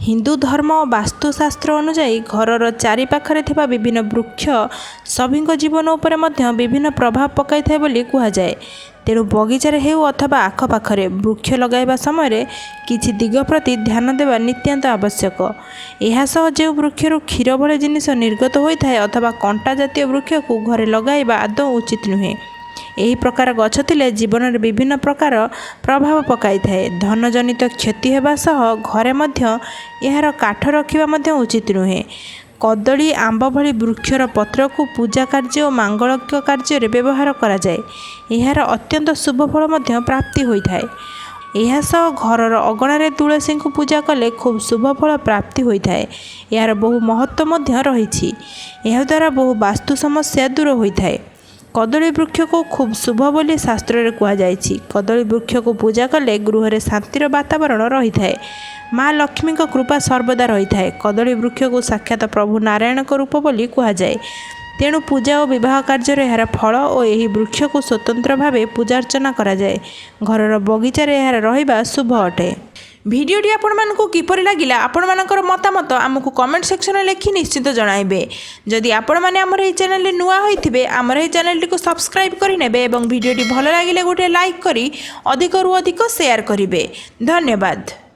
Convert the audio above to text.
ହିନ୍ଦୁ ଧର୍ମ ଓ ବାସ୍ତୁଶାସ୍ତ୍ର ଅନୁଯାୟୀ ଘରର ଚାରିପାଖରେ ଥିବା ବିଭିନ୍ନ ବୃକ୍ଷ ସଭିଙ୍କ ଜୀବନ ଉପରେ ମଧ୍ୟ ବିଭିନ୍ନ ପ୍ରଭାବ ପକାଇଥାଏ ବୋଲି କୁହାଯାଏ। ତେଣୁ ବଗିଚାରେ ହେଉ ଅଥବା ଆଖପାଖରେ ବୃକ୍ଷ ଲଗାଇବା ସମୟରେ କିଛି ଦିଗ ପ୍ରତି ଧ୍ୟାନ ଦେବା ନିତ୍ୟାନ୍ତ ଆବଶ୍ୟକ। ଏହା ସହ ଯେଉଁ ବୃକ୍ଷରୁ କ୍ଷୀର ଭଳି ଜିନିଷ ନିର୍ଗତ ହୋଇଥାଏ ଅଥବା କଣ୍ଟା ଜାତୀୟ ବୃକ୍ଷକୁ ଘରେ ଲଗାଇବା ଆଦୌ ଉଚିତ ନୁହେଁ। ଏହି ପ୍ରକାର ଗଛ ଥିଲେ ଜୀବନରେ ବିଭିନ୍ନ ପ୍ରକାର ପ୍ରଭାବ ପକାଇଥାଏ। ଧନଜନିତ କ୍ଷତି ହେବା ସହ ଘରେ ମଧ୍ୟ ଏହାର କାଠ ରଖିବା ମଧ୍ୟ ଉଚିତ ନୁହେଁ। କଦଳୀ, ଆମ୍ବ ଭଳି ବୃକ୍ଷର ପତ୍ରକୁ ପୂଜା କାର୍ଯ୍ୟ ଓ ମାଙ୍ଗଳିକ କାର୍ଯ୍ୟରେ ବ୍ୟବହାର କରାଯାଏ। ଏହାର ଅତ୍ୟନ୍ତ ଶୁଭ ଫଳ ମଧ୍ୟ ପ୍ରାପ୍ତି ହୋଇଥାଏ। ଏହା ସହ ଘରର ଅଗଣାରେ ତୁଳସୀଙ୍କୁ ପୂଜା କଲେ ଖୁବ୍ ଶୁଭ ଫଳ ପ୍ରାପ୍ତି ହୋଇଥାଏ। ଏହାର ବହୁ ମହତ୍ତ୍ୱ ମଧ୍ୟ ରହିଛି। ଏହାଦ୍ୱାରା ବହୁ ବାସ୍ତୁ ସମସ୍ୟା ଦୂର ହୋଇଥାଏ। କଦଳୀ ବୃକ୍ଷକୁ ଖୁବ୍ ଶୁଭ ବୋଲି ଶାସ୍ତ୍ରରେ କୁହାଯାଇଛି। କଦଳୀ ବୃକ୍ଷକୁ ପୂଜା କଲେ ଗୃହରେ ଶାନ୍ତିର ବାତାବରଣ ରହିଥାଏ। ମା ଲକ୍ଷ୍ମୀଙ୍କ କୃପା ସର୍ବଦା ରହିଥାଏ। କଦଳୀ ବୃକ୍ଷକୁ ସାକ୍ଷାତ ପ୍ରଭୁ ନାରାୟଣଙ୍କ ରୂପ ବୋଲି କୁହାଯାଏ। ତେଣୁ ପୂଜା ଓ ବିବାହ କାର୍ଯ୍ୟରେ ଏହାର ଫଳ ଓ ଏହି ବୃକ୍ଷକୁ ସ୍ୱତନ୍ତ୍ର ଭାବେ ପୂଜାର୍ଚ୍ଚନା କରାଯାଏ। ଘରର ବଗିଚାରେ ଏହାର ରହିବା ଶୁଭ ଅଟେ। ଭିଡ଼ିଓଟି ଆପଣମାନଙ୍କୁ କିପରି ଲାଗିଲା, ଆପଣମାନଙ୍କର ମତାମତ ଆମକୁ କମେଣ୍ଟ ସେକ୍ସନରେ ଲେଖି ନିଶ୍ଚିତ ଜଣାଇବେ। ଯଦି ଆପଣମାନେ ଆମର ଏହି ଚ୍ୟାନେଲରେ ନୂଆ ହୋଇଥିବେ, ଆମର ଏହି ଚ୍ୟାନେଲଟିକୁ ସବସ୍କ୍ରାଇବ୍ କରିନେବେ ଏବଂ ଭିଡ଼ିଓଟି ଭଲ ଲାଗିଲେ ଗୋଟିଏ ଲାଇକ୍ କରି ଅଧିକରୁ ଅଧିକ ସେୟାର କରିବେ। ଧନ୍ୟବାଦ।